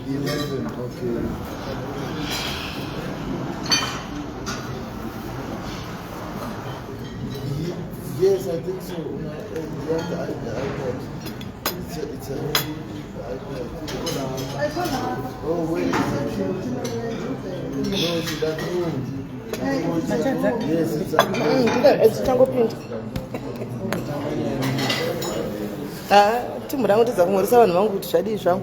11, okay. Yes, I think so. No, you have the iPad. It's a the iPad. Oh, wait. No, it's in that room. Yes, it's a Tichangopinda. Ah, timu rangu tiza kumhoresa vanhu vangu kuti zvadii zvangu.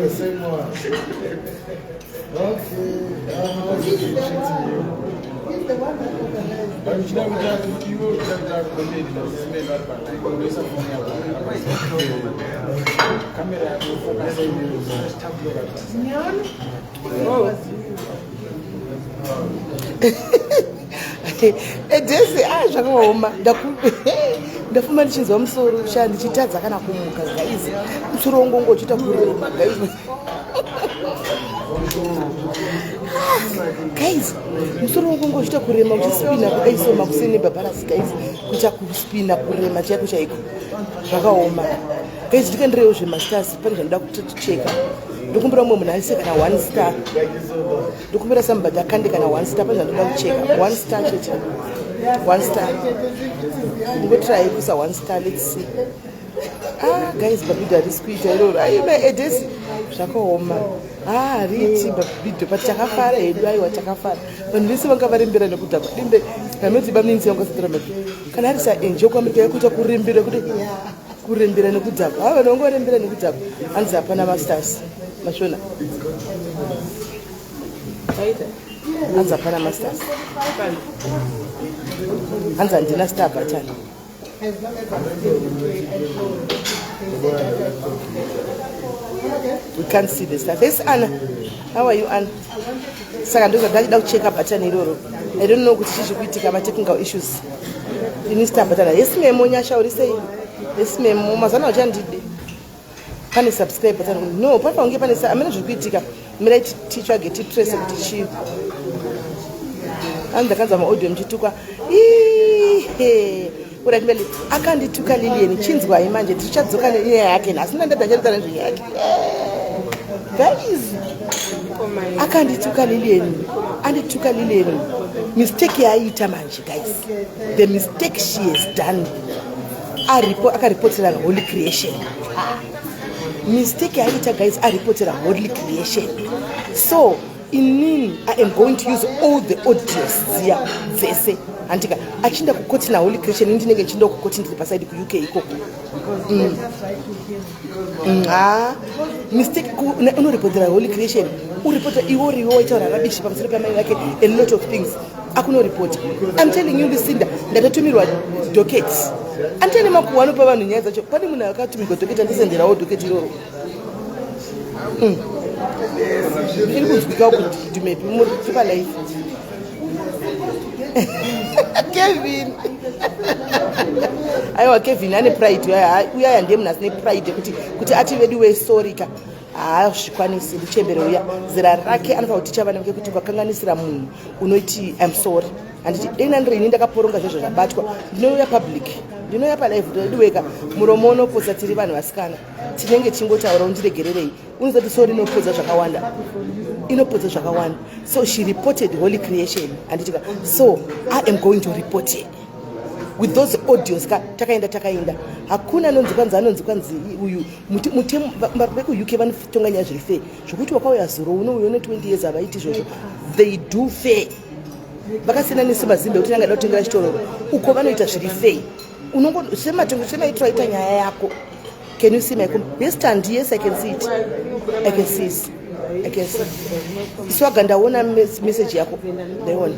The same one. Okay. How's it treating you? Uchida kuita iwe uchida kuita comedy nasimeni vari palive, unoisa foni yako, kamera yako, focus tablo. Edhesi a zvakaoma. Ndafuma ndichinzwa musoro sha, ndichitadza kana kumuka, guys. Musoro wangu uchiita kurema, guys. Guys, musoro wangu uchiita kurema, uchispina kudai so makuseni bhabharasi, guys, kuita kuspina, kurema chaiko chaiko. Zvakaoma, guys. Ndikandirewo zvemastars, pane zvandoda kucheka. Ndokumbira mumwe munhu aise kana one star. Ndokumbira somebody akande kana one star, pane zvandoda kucheka. One star chete, one star. Ndingotry kuisa one star, let's see. Ah, guys, babhidho harisi kuita iroro. Aima edesi, zvakaoma. Ah, hariti babhidho, but takafara hedu. Aiwa, takafara. Vanhu vese vanga varembera nekudhakwa dimbe kanoti baminzi yangu asatira mapi kana ari saenje kuAmerica yakuita kurembera kuti kurembera nekudhakwa. Ha, vanhu vanga varembera nekudhakwa. Hanzi hapana mastars mashona. Hanzi hapana mastars. Hanzi handina star button. As long as I'm still in We can't see the stars. Yes, Anna, how are you, Anna? Saka ndozvandachida kucheka button iroro. I don't know kuti chii chikuitika, matechnical issues. Ini star button. Yes, memo. Nyasha, uri sei? Yes, memo. Mazana uchandidi pane subscribe button? No, panofanira kunge pane. Amene zviri kuitika, mirai titsvage, titrace kuti chii. Ani ndakanzwa maaudio muchitukwa. Ihe, uratibeli akandituka Lilian. Chinzwai manje, tichadzoka nenyaya yake nhasi. Ndandada ndichataura nezvenyaya yake, guys. Akandituka Lilian, andituka Lilian. Mistake yaaiita manje, guys, the mistake she has done, aripo akaripotera Holy Creation. Ah, mistake yaaiita, guys, aripotera Holy Creation. So inini I am going to use all the audios dziya dzese, handika? Achienda kukoti naHoly Creation, ini ndinenge ndichienda kukoti ndiri paside kuUK ikoko. Ha, mistake unoripotera Holy Creation, uripota iwe uriwe waitaura rubbish pamusoro pamai vake, a lot of things akunoripota. I'm telling you, Lucinda, ndatotumirwa docket. Anditane makuhwa anopa vanhu nyaya dzacho. Pane munhu akatumirwa docket, andisenderawo docket iroro. Iri kunzwika kuti ndimepi muri palive. Kevin, aiwa, Kevin ane pride. Uyaya ndiye munhu asine pride kuti ati vedu wesorika haazvikwanisi. Muchembere uya, zera rake, anofanira kuticha vana vake kuti ukakanganisira munhu unoiti "I'm sorry", handiti? Dei nandiri ndakaporonga zvezvo zvabatwa, ndinouya public, ndinouya palive toediweka. Muromo unopotsa, tiri vanhu vasikana, tinenge tichingotaura undiregererei. Unozati sorry inopodza zvakawanda, inopodza zvakawanda. So she reported Holy Creation, handitika? So I am going to report it with those audios ka. Takaenda, takaenda, hakuna anonzi kwanzi, anonzi kwanzi uyu mutemo. VekuUK vanotonga nyaya zviri fair, zvokuti wakauya zuro uno, uyo ne 20 years, havaiti izvozvo. They do fair. Vakasiyana nesu mazimbe kuti angada kutengera chitororo uko. Vanoita zviri fair. Unongo sematongo semaitiro aita nyaya yako. Can you see my yes, Tandi? Yes, I can see it. I can see it. I can see. Swaga, ndaona message yako, ndaiona.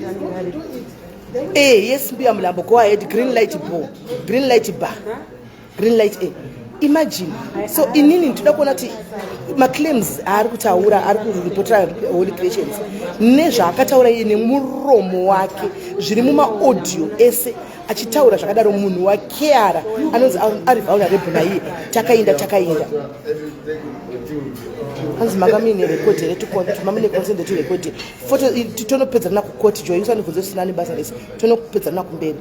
Yes, Mbuya Mulambo, go ahead. Green light ball, green light bar, green light. Imagine. So inini ndinoda kuona kuti maclaims aari kutaura, ari kuripotera Holy Creations nezvaakataura iye nemuromo wake, zviri mumaaudio ese achitaura zvakadaro. Munhu wakeara anonzi ari vulnerable naiye. Takainda, takainda. Everything. Hanzi manga muine record here mamune consent to record foto tonopedzerana kukoti joy usandibvunze zvisina nebasa rese tonopedzerana kumberi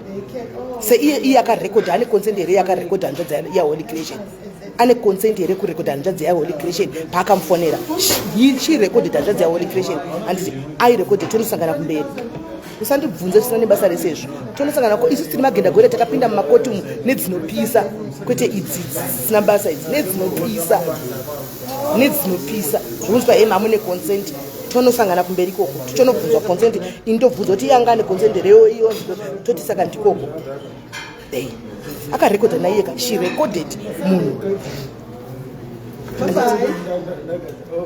seiye iye akarekodha ane consent here yakarekodha hanzvadzi yaholy creation ane consent here kurekodha hanzvadzi yaholy creation paakamufonera she recorded hanzvadzi yaholy creation handiti airekodhe tonosangana kumberi usandibvunze zvisina nebasa rese izvo tonosangana ko isu tiri magenda gore takapinda mumakoti umu nedzinopisa kwete idzi dzisina basa idzi nedzinopisa nedzinopisa zvokunzwa hema hamune consent tonosangana kumberi ikoko tichonobvunzwa consent ini ndobvunzwa kuti iye anga ane consent reyo iyo toti saka ndikoko ei akarekodha naiyeka she recorded munhu.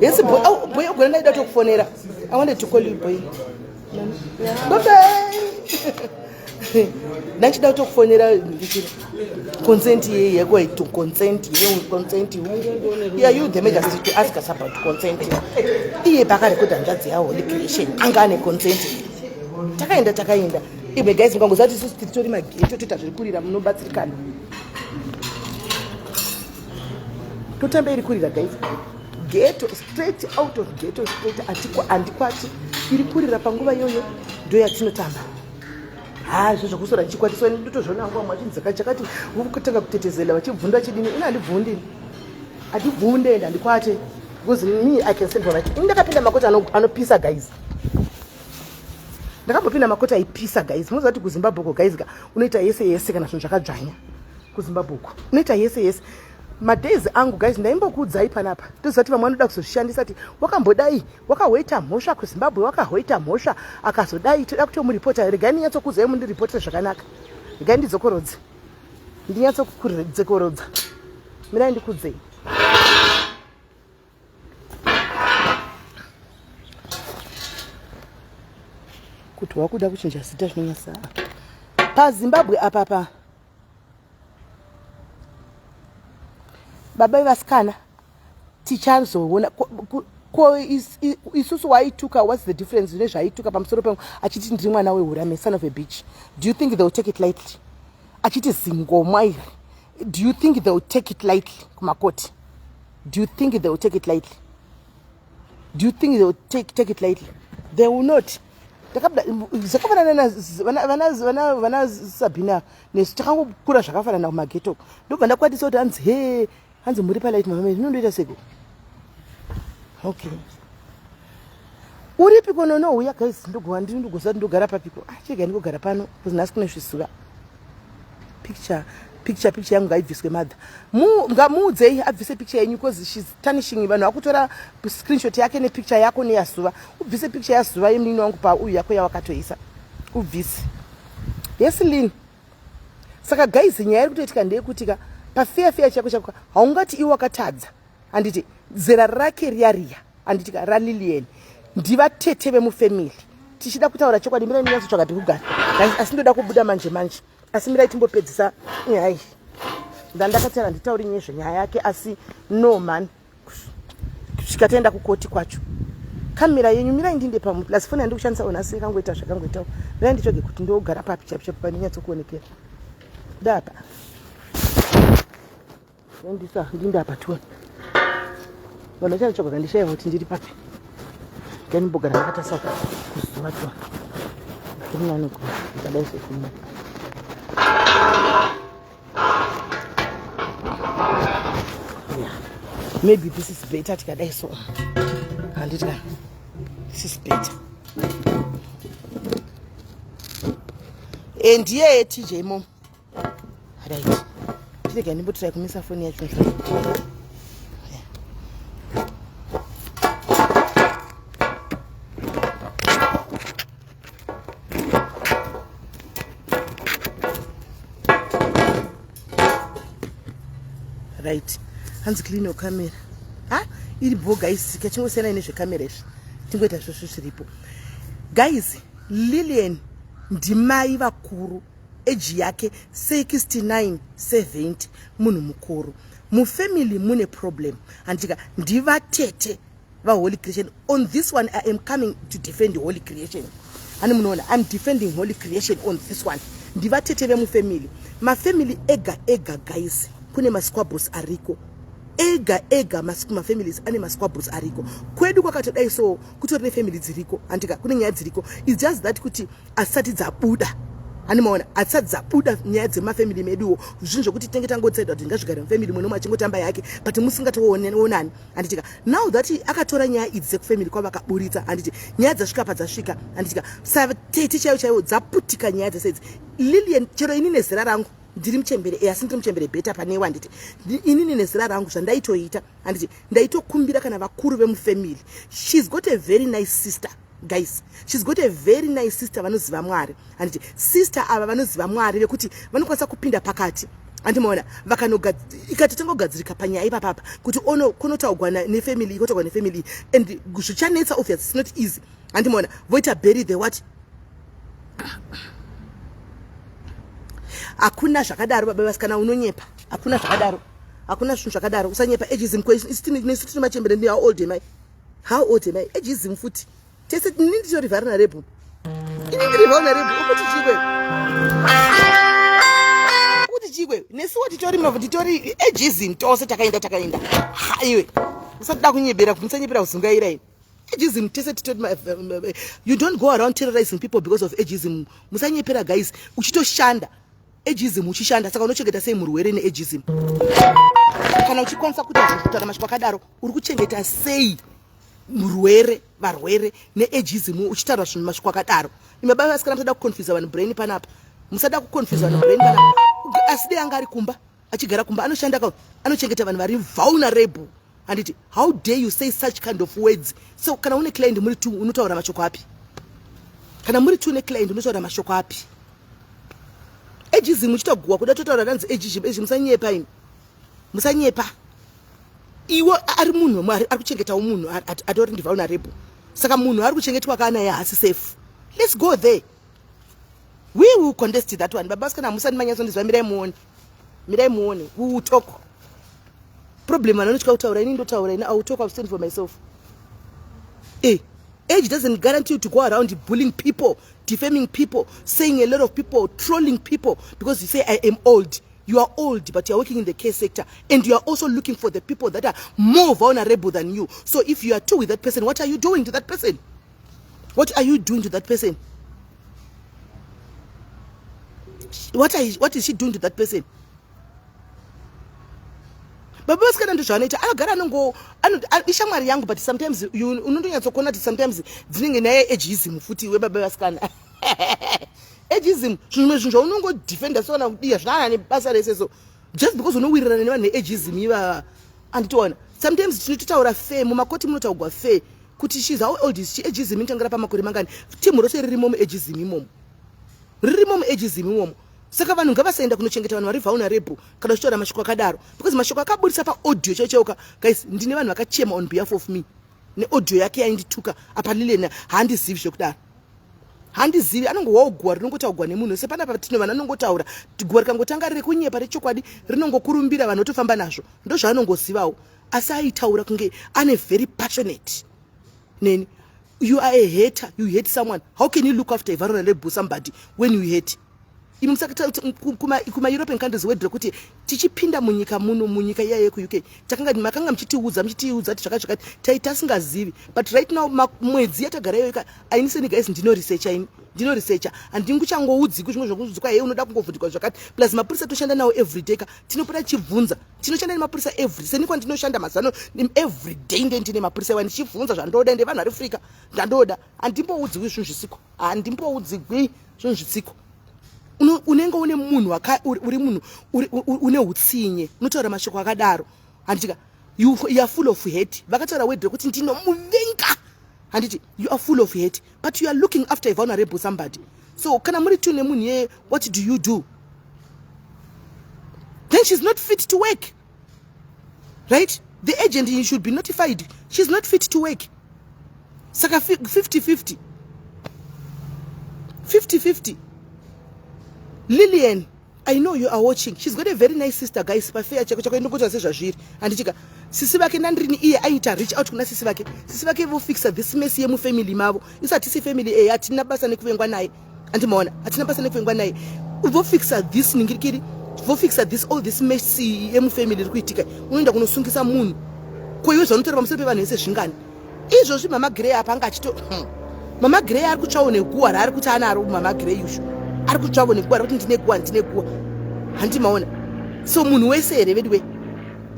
Yes boy, oh, boy ogona ndaida tokufonera. I wanted to call you, boy. Bye bye. Ndachida kutokufonera ndichiri consent yeye yako to consent ye consent. Yeah, you the majesty to ask us about consent. Iye pakarekodha hanzvadzi yaHoly Creation anga ane consent. Takaenda takaenda imwe guys, mukangozati isusu titori mageto toita zviri kurira, munobatsirikana. Totamba iri kurira guys, ghetto, straight out of ghetto, straight andikwati iri kurira panguva iyoyo ndo yatinotamba. Ha, izvo zvokusora ndichikwatiswa ndotozviona hangu vamwe vachinzi chakati kutanga kutetezela vachibvunda chidini. Ina handibvundi, handibvunde ende handikwate because me, I can stand for right. Ini ndakapinda makoti anopisa guys, ndakambopinda makoti aipisa guys. Munoziva kuti kuZimbabwe uko guys ka unoita yese yese kana zvinhu zvakadzvanya. KuZimbabwe uko unoita yese yese. Madays angu guys, ndaimbokuudzai panapa, toziva kuti vamwe vanoda kuzozvishandisa ti wakambodai wakahoita mhosva kuZimbabwe, wakahoita mhosva akazodai, toda kutomuripota. Regai ndinyatsokuudzai, mundiripotire zvakanaka. Regai ndidzokorodze, ndinyatsokudzokorodza. Mirai ndikudzei. Kuti wakuda kuchinja zita zvinonyasa paZimbabwe apapa baba vevasikana tichazoona ko isusu waituka. What's the difference nezvaituka pamusoro pengu achiti ndiri mwana wehurame, son of a bitch? Do you think they will take it lightly achiti zingomwa iri? Do you think they will take it lightly kumakoti? Do you think they will take it lightly? Do you think they will take it lightly? They will not. Zvakafanana vana Sabina nesu takangokura zvakafanana kumageto. Ndobva ndakwatisa kuti hanzi he hanzi muri palight mama zvinondoita seko. Okay, uripi kononouya guys? Ndogova ndinogoziva kuti ndogara papiko. Ah, chega ndingogara pano because nhasi kune zvisuva. Picture, picture, picture yangu ngaibviswe. Madha ngamuudzei abvise picture yenyu because she's tarnishing. Vanhu vakutora screenshot yake nepicture yako neyazuva. Ubvise picture yazuva yemunini wangu pauyu yako yawakatoisa, ubvise. Yes, Lin. Saka guys, nyaya iri kutoitika ndeyekuti ka pafeya feya chako chako haungati iwe wakatadza, handiti? Zera rake riya riya, handiti ka raLilian ndivatete vemufamily. Tichida kutaura chokwadi, mirai ndinyatsotsvaga pekugara asi ndoda kubuda manje manje, asi mirai timbopedzisa nyaya iyi. Ndandakataura nditauri nyezvenyaya yake, asi no man, kusvika taenda kukoti kwacho. Kamera yenyu, mirai ndinde pamwe plus foni yandiri kushandisa onhasi yakangoita zvakangoitawo. Mirai nditsvage kuti ndogara papi chaipo chaipo pandinyatsokuonekera. Dapa ndisa ndinde apa tione vanhu vachanditsvaga kandishaiwa kuti ndiri papi. Nganimbogara ndakatarisa kuzuva tione ndinani ndikadai sefoni. Yeah, maybe this is better tikadai so, handiti? This is better. And ndiye TJ mom, right? Chirega ndimbotirai kumisa foni yacho. Right, hanzi clean your camera. Ha, iri bo guys, kachingosiyana nezvekamera izvi, tingoita zvosvo zviripo guys. Lilian ndimai vakuru, eji yake 69 70, munhu mukuru mufamily. Mune problem, handika? Ndivatete vaHoly Creation. On this one I am coming to defend Holy Creation. Hani munoona, I'm defending Holy Creation on this one. Ndivatete vemufamily. Mafamily ega ega guys, kune masquabbles ariko. Ega ega mafamilies ane masquabbles ariko. Kwedu kwakatodai so kutori nefamily dziriko handika kune nyaya dziriko. It's just that kuti asati dzabuda animaona hatisati dzabuda nyaya dzemafamily meduwo zvinhu zvekuti tinenge tangotseda kuti ngazvigare mufamily mwe nomwe achingotamba yake but musingatoonani handitika now that akatora nyaya idzi dzekufamily kwavo akaburitsa handiti nyaya dzasvika padzasvika handitika satete chaivo chaivo dzaputika nyaya dzese idzi. Lilian chero ini nezera rangu ndiri muchembere eh, asi ndiri muchembere beta panewe handiti inini nezera rangu zvandaitoita handiti ndaitokumbira kana vakuru vemufamily. She's got a very nice sister guys, she's got a very nice sister vanoziva Mwari handiti. Sister ava vanoziva Mwari vekuti vanokwanisa kupinda pakati andimaona ikatotanga kugadzirika panyaya ipapapa kuti ono kunotaugwa nefamily ikotaugwa nefamily and zvichanetsa obvious, it's not easy andimaona voita bury the what. Hakuna zvakadaro baba vasikana, unonyepa. Hakuna zvakadaro, hakuna zvinhu zvakadaro, usanyepa. Ageism nesu tiri machembere. Ndi how old am I? How old am I? Ageism futi tese ini nditori vulnerable, ini ndiri vulnerable. Ukuti chikwe, ukuti chikwe, nesuwo titori mavhu, titori ageism tose takaenda takaenda. Ha, iwe usatida kunyebera, musanyebera kuzungaira ini. Ageism tese titori. You don't go around terrorizing people because of ageism. Musanyepera guys, uchitoshanda ageism uchishanda. Saka unochengeta sei murwere neageism? Kana uchikwanisa kuita kutaura mashoko akadaro, uri kuchengeta sei murwere, varwere neageism uchitaura zvinhu mashoko akadaro? Ime baba vasikana, musada kuconfuse vanhu brain panapa, musada kuconfuse vanhu brain panapa. Asi dei anga ari kumba, achigara kumba, anoshanda ka, anochengeta vanhu vari vulnerable handiti. How dare you say such kind of words? So kana une client muri two, unotaura mashoko api? Kana muri two neclient, unotaura mashoko api? Ageism uchitoguwa kuda totaura ranzi ageism ageism. Musanyepa imi, musanyepa. Iwe ari munhu ari kuchengetawo munhu atori ndi vulnerable, saka munhu ari kuchengetwa kana haasi safe. Let's go there, we will contest that one. Baba vasikana, hamusati manyatsondizwa. Mirai muone, mirai muone, we will talk. Problem vanhu vanotya kutaura. Ini ndotaura, ini I will talk, I will stand for myself. Age doesn't guarantee you to go around bullying people, defaming people, saying a lot of people, trolling people because you say, "I am old." You are old, but you are working in the care sector and you are also looking for the people that are more vulnerable than you. So if you are two with that person, what are you doing to that person? What are you doing to that person? What is she doing to that person? Baba vasikana ndozvaanoita, anogara anongo ishamwari yangu, but sometimes unondonyatsokona kuti sometimes dzinenge naye ageism futi. Iwe baba vasikana, ageism, zvimwe zvinhu zvaunongodefenda sona kudiya zvinana nebasa rese. So just because unowirirana nevanhu veageism ivava, anditoona sometimes tinototaura fair mumakoti, munotaurwa fair kuti she's how old is she? Ageism inotangira pamakore mangani? Timu rose ririmo muageism imomo, ririmo muageism imomo. Saka vanhu ngavasaenda kunochengeta vanhu vari vulnerable kana uchitaura mashoko akadaro, because mashoko akaburisa paaudio chaichauka guys, ndine vanhu vakachema on behalf of me neaudio yake yaindituka apa. Lilian haandizivi zvekudaro, handizivi. Anongowawo guwa rinongotaurwa nemunhu wese panapa. Tino vanhu anongotaura guwa rikangotanga riri kunyepa rechokwadi, rinongokurumbira, vanhu votofamba nazvo, ndozvaanongozivawo. Asi aitaura kunge ane very passionate neni. You are a hater, you hate someone. How can you look after a vulnerable somebody when you hate? Imi kuma-European countries wedre kuti tichipinda munyika muno, munyika iya yekuUK, takanga makanga muchitiudza muchitiudza kuti zvakati zvakati, tai tasingazivi. But right now mwedzi yatagara iyoyo, ainiseni guys, ndinoresearcha, ini ndinoresearcha, handinguchangoudzikwi zvimwe zvokuudzikwa. Hei, unoda kungovhundikwa zvakati. Plus mapurisa toshanda nawo everyday ka, tinopota tichibvunza. Tinoshanda nemapurisa every senikwa ndinoshanda mazano every day, nde ndine mapurisa iwa ndichibvunza zvandoda. Ende vanhu vari frika ndandoda, handimboudzikwi zvinhu zvisiko, handimboudzikwi zvinhu zvisiko. Unenge une munhu uri munhu une utsinye, unotaura mashoko akadaro handitika. You are full of hate. Vakataura word rekuti ndinomuvenga handiti. You are full of hate, but you are looking after a vulnerable somebody. So kana muri two nemunhu iyeye, what do you do then? She's not fit to work, right? The agent should be notified. She's not fit to work. Saka 50 50 50 50. Lilian, I know you are watching. She's got a very nice sister guys. Pafair chako chako inongoita sezvazviri handichika. Sisi vake nandrini iye aita reach out kuna sisi vake, sisi vake vofixa this mess yemufamily mavo. Isu hatisi family e, hatina basa nekuvengwa naye, andimaona, hatina basa nekuvengwa naye. Vofixa this ningirikiri. Vofixa this all this mess yemufamily iri kuitika. Unoenda kunosungisa munhu. Ko iwe zvaunotaura pamusoro pevanhu vese zvingani? Izvozvi Mama Grey apa anga achito Mama Grey ari kutsvawo neguwa raari kuti anaro Mama Grey usho. Ari kutsvawo neguwa rekuti ndine guwa ndine guwa. Handi maona. So munhu wese here veduwe.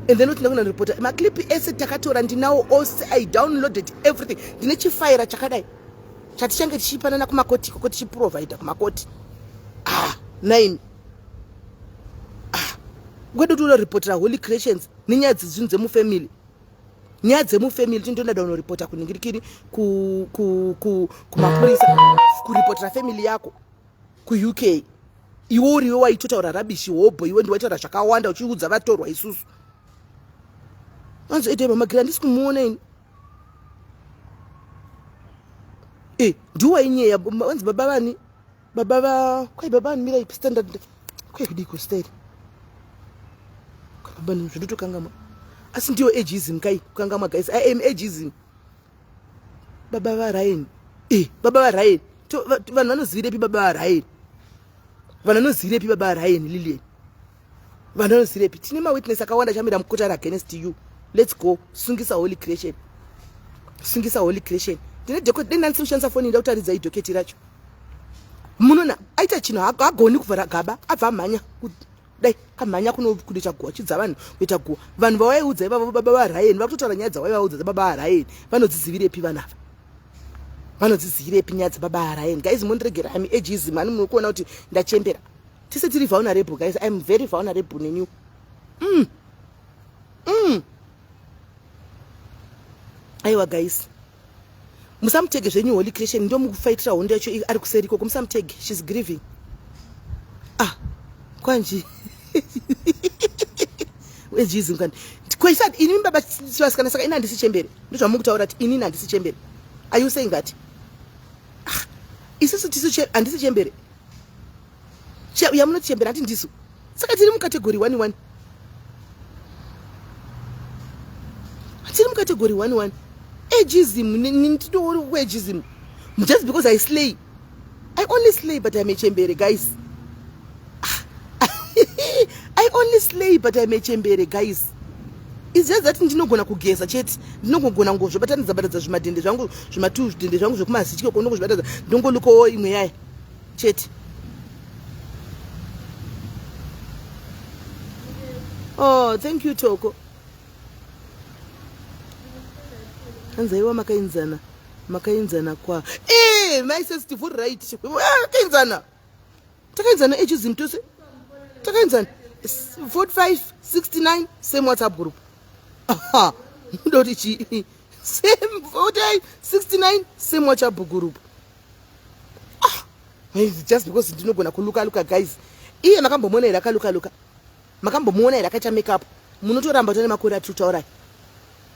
And then utinda kuna reporter maclip ese takatora ndinawo ose I downloaded everything. Ndine chifaira chakadai. Chatichange tichipanana kumakoti ikoko tichiprovida kumakoti. Ah, nine. Ah. Kwedu tonoripotera Holy Creations nenyaya dzezvinhu dzemufamily. Nyaya dzemufamily tindoenda donoripota kuningirikiri kumapurisa kuripotera family yako kuUK. Iwe uriwe waitotaura rabishi hobho, iwe ndiwaitaura zvakawanda uchiudza vatorwa isusu. Anzi ede mama Gira handisi kumuona ini. Eh, ndiwo wainyeya vanzi baba vani? Baba va kwai baba vani mirai standard kwai kudiko style. Kwai baba zvinotokangamwa. Asi ndiyo ageism kai kukangamwa guys. I am ageism. Baba va Ryan. Eh, baba va Ryan. Vanhu vanozivirepi baba va Ryan? Vanhu vanozivirepi baba va Ryan Lilian? Vanhu vanozivirepi? Tine ma witness akawanda chamira mukota against you. Let's go. Sungisa Holy Creation. Sungisa Holy Creation. Ndine docket dai ndandisiri kushandisa foni nda kutaridza idoketi racho. Munona aita chinhu hagoni kuvhara gaba abva amhanya dai kamhanya kunoita guwa chidza vanhu kuita guwa vanhu vawaiudza ivavo baba vaRyan vakutotaura nyaya dzawaivaudza dzababa vaRyan vanodzizivirepi vanhu ava vanodzizivirepi nyaya dzababa vaRyan guys mondiregera I'm ageism ani munokuona kuti ndachembera tese tiri vulnerable guys I'm very vulnerable neniu Aiwa guys musamutege zvenyu Holy Creation ndomukufaitira hondo yacho ari kuseri ikoko musamutege she's grieving. Ah kwanji ageism kani kwaisa ini baba vasikana saka ini handisi chembere ndozvamukutaura kuti inini handisi chembere. Are you saying that? Ah, isusu tisu handisi chembere yamunoti chembere hati ndisu saka tiri mukategori 1 1 tiri mukategori 1 1 ageism ndinoori kuageism just because I slay. I only slay but I'm a chembere guys. I only slay but I'm a chembere guys. It's just that ndinogona kugeza chete ndinogona ngozvibatanidza batanidza zvimadhende zvangu zvimatu zvidhende zvangu zvekumazityo ndongozvibatanidza ndongolukowo imwe yaya chete. Oh, thank you Toko. Hanzi aiwa makainzana makainzana kwa eh my sensitive right makainzana takainzana ageism tose takainzana 45 69 same WhatsApp group. Aha ndoti chi same 45 69 same WhatsApp group. Ah, just because ndinogona kuluka luka guys. Iye makambomuona here akaluka luka? Makambomuona here akaita makeup? Munotoramba tane makore atiri kutaurai.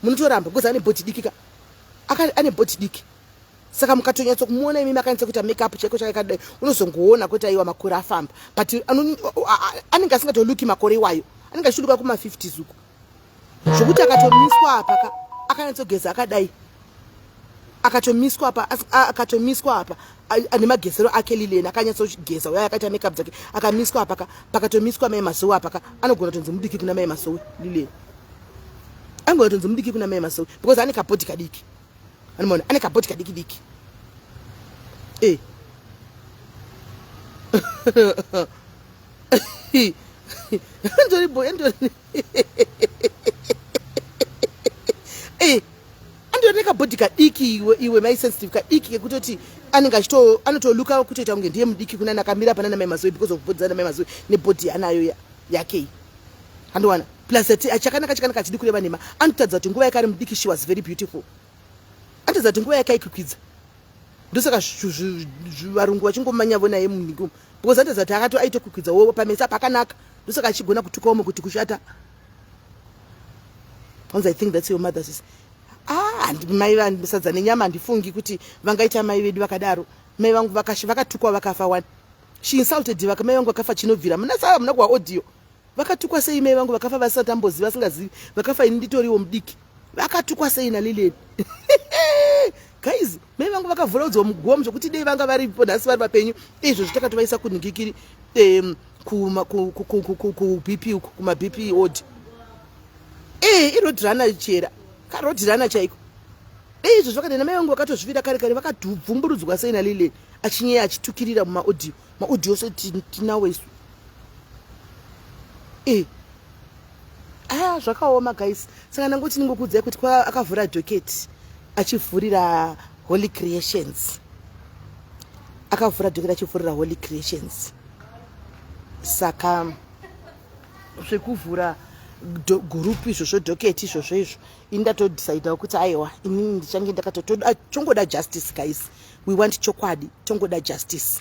Munotoramba because ane body diki ka. Ane body diki. Saka mukatonyatso kumuona imi makanyatsa kuita makeup chaiko chakadai unozongoona kuti aiwa makore afamba. But anenge asingatoluki makore iwayo. Anenge achiluka kuma 50s uko. Zvokuti akatomiswa apa ka akanyatsogeza akadai. Akatomiswa apa akatomiswa apa ane magezero ake Lilian akanyatsogeza uya akaita makeup dzake akamiswa apa ka pakatomiswa mai Masowe apa ka anogona kutonzi mudiki kuna mai Masowe Lilian. Anogona kutonzi mudiki kuna mai Masowe because ane kabhodhi kadiki. Anoona ane kabhodhi kadiki diki. Eh. Andori boy andori. Eh. Andori kabhodhi kadiki iwe iwe mai sensitive kadiki kekutoti anenge achito anotoluka kutoita kunge ndiye mudiki kuna nakamira pana mai Masowe because of bhodhi dzana mai Masowe nebhodhi yanayo yake. Handiwana plus chakanaka chakanaka achidi kureva nhema anotadza kuti nguva yake ari mudiki she was very beautiful. Anotadza kuti nguva yake aikwikwidza. Ndosaka varungu vachingomanya naye munhingi umu because anotadza kuti akato aitokwikwidza wo pamesa pakanaka. Ndosaka achigona kutuka umwe kuti kushata. Once I think that's your mother sis. Ah, mai vangu sadza nenyama handifungi kuti vangaita mai vedu vakadaro. Mai vangu vakatukwa vakafa one. She insulted vaka mai vangu vakafa chinobvira. Muna sara muna kwa audio. Vakatukwa sei mai vangu vakafa vasati amboziva vasingazivi. Vakafa ini nditoriwo mudiki. Vakatukwa sei na Lilian. Guys, mai vangu vakavhuraudzwa mugomo zvokuti dei vanga varipo nhasi vari vapenyu. Izvo zvitakatovaisa kunhingikiri. kubp uko, kumabp odi. Ee, iroad runner chera, karoad runner chaiko. Dei izvo zvakadai, namai vangu vakatozvivira kare kare, vakabvumburudzwa sei naLilian achinyeya, achitukirira mumaaudio, maaudio se tinawo isu. E, aya zvakaoma, guys. Saka ndangoti ningokuudzai kuti akavhura docket achivhurira Holy Creations, akavhura docket achivhurira Holy Creations. Saka zvekuvhura group izvozvo, docket izvozvo izvo, ini ndatodecidawo kuti aiwa, inini ndichange ndakatotongoda justice, guys. We want chokwadi, tongoda justice,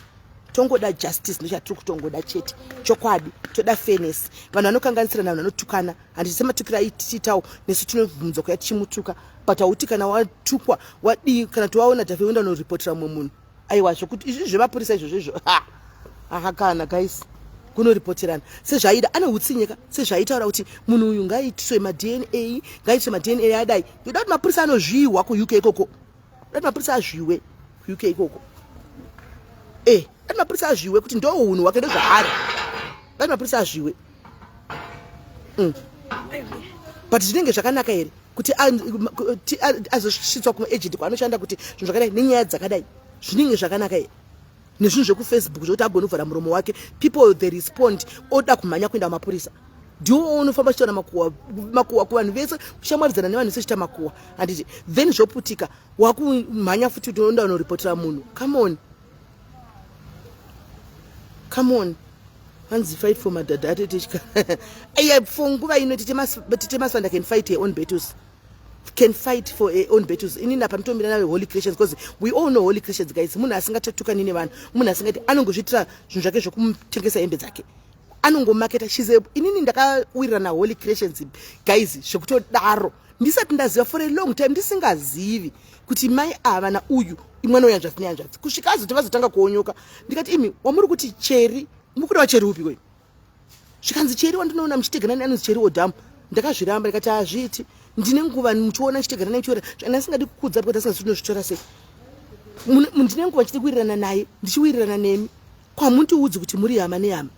tongoda justice. Ndochatiri kutongoda chete, chokwadi. Toda fairness. Vanhu vanokanganisirana, vanhu vanotukana, handiti? Sematukiro aitiitawo nesu, tinobvunzwa kuya tichimutuka, but hauti kana watukwa wadii, kana tiwaona dhafe uenda unoripotera mumwe munhu. Aiwa, zvokuti izvi zvemapurisa izvozvo izvo, aha, kana guys, kunoripoterana sezvaida ane utsinyeka, sezvaitaura kuti munhu uyu ngaitiswe maDNA, ngaitiswe maDNA adai. Ndoda kuti mapurisa anozviwa kuUK ikoko, dati mapurisa azviwe kuUK ikoko. E, dati mapurisa azviwe kuti ndo unhu hwake, ndozvaari. Dati mapurisa azviwe. But zvinenge zvakanaka here kuti azosvitswa kumaagent kwaanoshanda kuti zvinhu zvakadai nenyaya dzakadai? Zvinenge zvakanaka here nezvinhu zvekufacebook, zvokuti agone kuvhara muromo wake, people they respond, oda kumhanya kuenda kumapurisa? Ndiwo unofamba uchitaura makuhwa, makuhwa kuvanhu vese, kushamwaridzana nevanhu vese, chiita makuhwa, handiti? Then zvoputika, wakumhanya futi kuti unoenda unoripotera munhu. Come on, come on. Hanzi fight for madhadha atetechka. Aiya, for nguva ino Tete Maswanda can fight her own battles, can fight for her own battles. Inini apa nditomira nawe Holy Creations, because we all know Holy Creations, guys, munhu asingatotukani nevanhu, munhu asingati, anongozviitira zvinhu zvake zvokumutengesa hembe dzake, anongomaketa. Shize inini ndakawirirana naHoly Creations, guys, zvekutodaro ndisati ndaziva, for a long time ndisingazivi kuti mai ava nauyu imwana weyanzvadzi neyanzvadzi, kusvika azoti vazotanga kuonyoka. Ndikati, "Imi wamuri kuti Cheri, mukuda Cheri upi kwenyu?" Zvikanzi, "Cheri wandinoona muchitegana anonzi Cheri Odhamu." Ndakazviramba, ndikati, "Hazviiti, ndine nguva muchiona chitegana naye chiora ndasingadi kukudza because asingazi tinozvitora sei. Ndine nguva chidi kuwirirana naye, ndichiwirirana nemi, kwamundiudzi kuti muri hama nehama?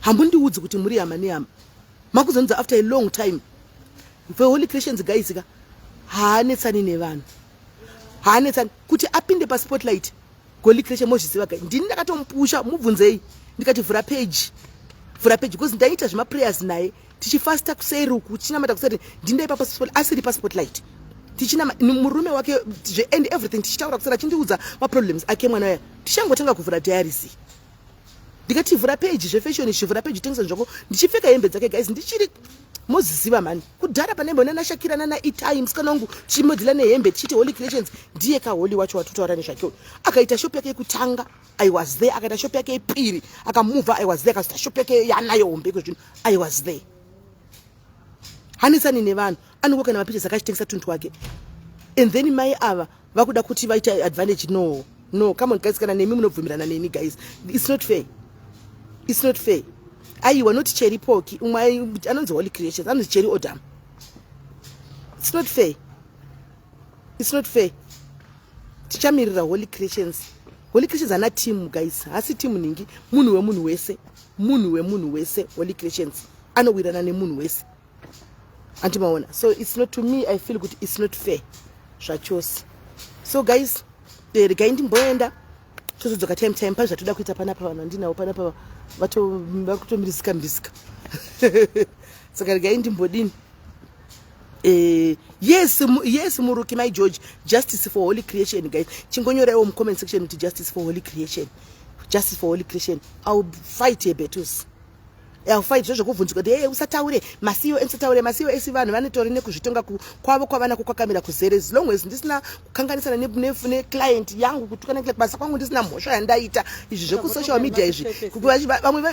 Hamundiudzi kuti muri hama nehama, makuzonidza after a long time." For Holy Creations, guys ka, haanetsani nevanhu, haanetsani kuti apinde paspotlight. Holy Creation mozviziva, guys, ndini ndakatomupusha. Mubvunzei. Ndikati, "Vhura page, vhura page," because ndaiita zvemaprayers naye, tichifasta kuseri uku, tichinamata kuseri. Ndindaipa asiri paspotlight, tichinama murume wake and everything, tichitaura kuseri, achindiudza maproblems ake mwana uya. Tichangotanga kuvhura diaries, ndikati, "Vhura page zvefashion, chivhura page, tengesa zvako." Ndichipfeka hembe dzake, guys, ndichiri moziziva mani kudhara panembo nana Shakira nana Itai, musikana wangu, tichimodhila nehembe, tichiti Holy Creations ndiye kaHoly wacho watutaura nezvake. Akaita shop yake yekutanga, I was there. Akaita shop yake yepiri, akamuvha, I was there. Akazoita shop yake yanayo hombe kwezvino, I was there. Hanetsani nevanhu, anongoka nemapictures akachitengesa tuntu wake. And then mai ava vakuda kuti vaita advantage. No, no, come on, guys. Kana nemi munobvumirana neni, guys, it's not fair, it's not fair. Aiwa, not Cherry Poki, umwe anonzi Holy Creations, anonzi Cherry Odam. It's not fair, it's not fair. Tichamirira Holy Creations. Holy Creations hana team, guys, hasi team ningi. Munhu wemunhu wese, munhu wemunhu wese. Holy Creations anowirana nemunhu wese, andimaona? So it's not, to me I feel kuti it's not fair zvachose. So guys, regai ndimboenda, tozodzoka time time pane zvatoda kuita panapa. Vanhu vandinawo panapa vakutomirisika mirisika, saka regai ndimbodini. Yes, muruki my George, justice for Holy Creation, guys. Chingonyoraiwo mucomment section kuti justice for Holy Creation, justice for Holy Creation. I will fight a battles, fight. Zvezvekubvunzwa kuti, "Hey, usataure masiyo, usataure masiyo esi." Vanhu vanotori nekuzvitonga kwavo kwavanako kwakamira kuzere. As long as ndisina kukanganisana neclient yangu, kutukana basa kwangu, ndisina mhosva yandaita, izvi zvekusocial media izvi,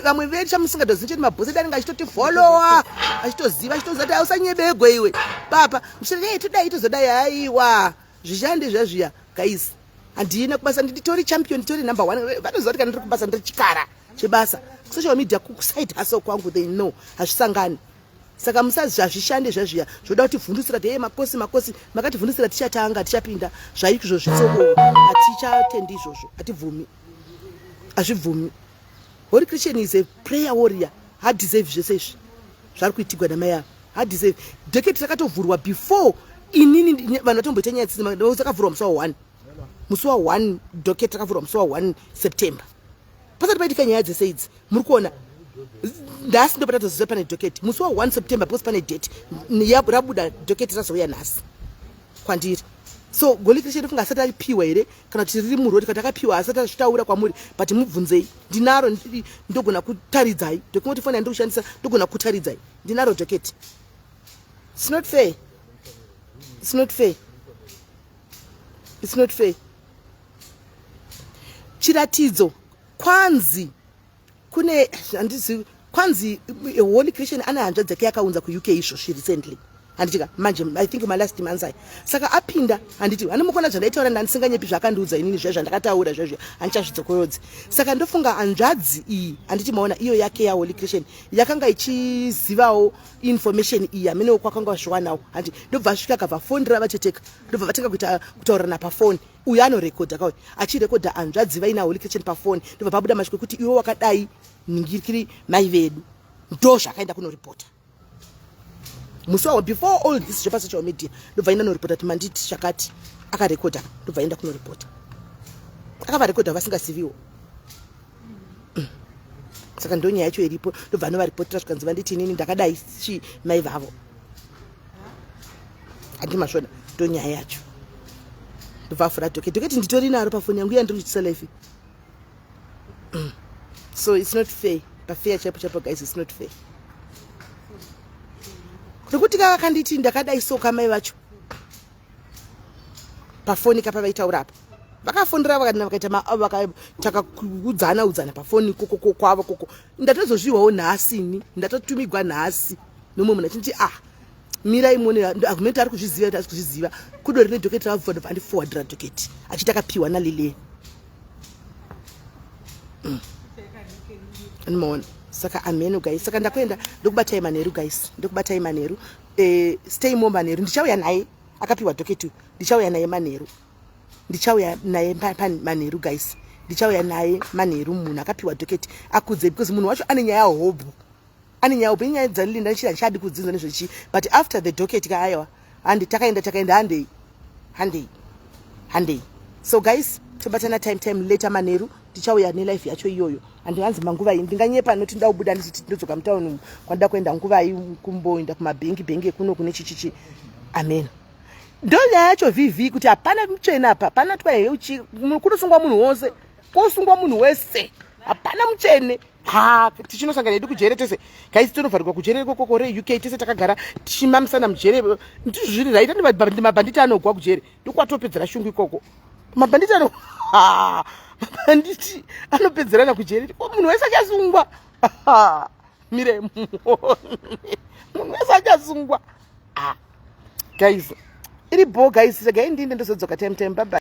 vamwe vedu chamusingatozivi cheti mabhosi edu anenge achitotifolowa, achitoziva, achitoziva kuti ausanyebegwe iwe papa muchiti, "Hey, todai, tozodai." Haiwa, zvishande zvazviya, guys. Handina kubasa, nditori champion, nditori number one. Vanoziva kuti kana ndiri kubasa ndiri chikara chebasa. Kusocial media kuside hustle kwangu, they know hazvisangani. Saka musazi hazvishande zvazviya zvoda kuti vhundusira kuti, "Hey, makosi, makosi." Makativhundusira, tichatanga tichapinda zvaizvo zvitsoko. Hatichatendi izvozvo, hatibvumi, hazvibvumi. Holy Christian is a prayer warrior. Hadeserve zvese izvi zvari kuitigwa namai ava. Hadeserve. Docket rakatovhurwa before inini vanhu vatomboita nyaya dzisina dzakavhurwa musi wa 1. Musi wa 1 docket rakavhurwa musi wa 1 September. Pasati paitika nyaya dzese idzi. Muri kuona nhasi ndopatatoziva pane docket musi wa 1 September because pane date rabuda docket razouya nhasi kwandiri. So Holy Christian ndofunga asati aripiwa here kana kuti riri murodi kana takapiwa asati azvitaura kwamuri but mubvunzei ndinaro ndogona kutaridzai ndokungoti foni yandiri kushandisa ndogona kutaridzai ndinaro docket. It's not fair. It's not fair. It's not fair. Chiratidzo kwanzi kune handizivi kwanzi Holy Christian ane hanzvadzi dzake yakaunza kuUK izvozvi recently handitika manje I think malast months aya saka apinda handiti hanomukona zvandaitaura ndandisinganyepi zvaakandiudza inini zviya zvandakataura zviya zviya handichazvidzokorodzi saka ndofunga hanzvadzi iyi handiti maona iyo yake yaHoly Christian yakanga ichizivawo information iyi amenewo kwakanga zviwanawo handi ndobva asvika akabva fondira vacheteka ndobva vatanga kuita kutaurirana pafoni uyo anorekodha kauya achirekodha hanzvadzi vaina Holy Christian pafoni ndobva pabuda mashoko ekuti iwe wakadai ningirikiri mai vedu ndo zvakaenda kunoripota musi wawo before all this zvepa social media ndobva aenda noripota kuti manditi chakati akarekodha ndobva aenda kunoripota akavarekodha vasingaziviwo Saka ndo nyaya yacho iripo ndobva anovaripotera zvikanzi vanditi inini ndakadai chi mai vavo handi masvona ndo nyaya yacho ndobva avhura docket docket nditori naro pafoni yangu iya ndiri kuchitisa life. So it's not fair pafair chaipo chaipo guys, it's not fair nekuti kakakanditi ndakadai so kamai vacho pafoni kapa vaitaura apa vakafonera vakaita vakaita udzana pafoni koko kwavo koko ndatozozviwawo nhasi ini ndatotumigwa nhasi nomumwe munhu achinti ah mirai muone argument ari kuzviziva kuti asi kuzviziva kudo rine docket rabva ndobva andiforwardira docket achiti akapiwa nalilian. Anomaona saka ameno guys saka ndakuenda ndokubatai manheru guys ndokubatai manheru stay more manheru ndichauya naye akapiwa docket uyu ndichauya naye manheru ndichauya naye manheru guys ndichauya naye manheru munhu akapiwa docket akudze because munhu wacho ane nyaya hobho ane nyaya hobho inyaya dzalilinda ndichiti handichadi kudzinzwa nezvechi but after the docket ka aiwa handi takaenda takaenda handei handei handei. So guys tobatana time time later manheru tichauya nelife yacho iyoyo handivanzi manguva iyi ndinganyepa noti nda kubuda ndichiti ndodzoka mutauni umu kwandida kuenda nguvai kumboenda kumabhengi bhengi ekuno kune chichichi amen ndo nyaya yacho vv kuti hapana mutsvene apa hapana twaheuchi kunosungwa munhu wose kosungwa munhu wese hapana mutsvene ha tichinosangana hedu kujere tese guys tonovharirwa kujere ikokoko reUK tese takagara tichimamisana mujere ndizvo zviri right andi mabhanditi anogwa kujere ndokwatopedzera shungu ikoko mabhanditi ano mabhanditi anopedzerana kujere munhu wese achasungwa mire munhu wese achasungwa guys iri bo guys regai ndinde ndozodzoka time time bye bye.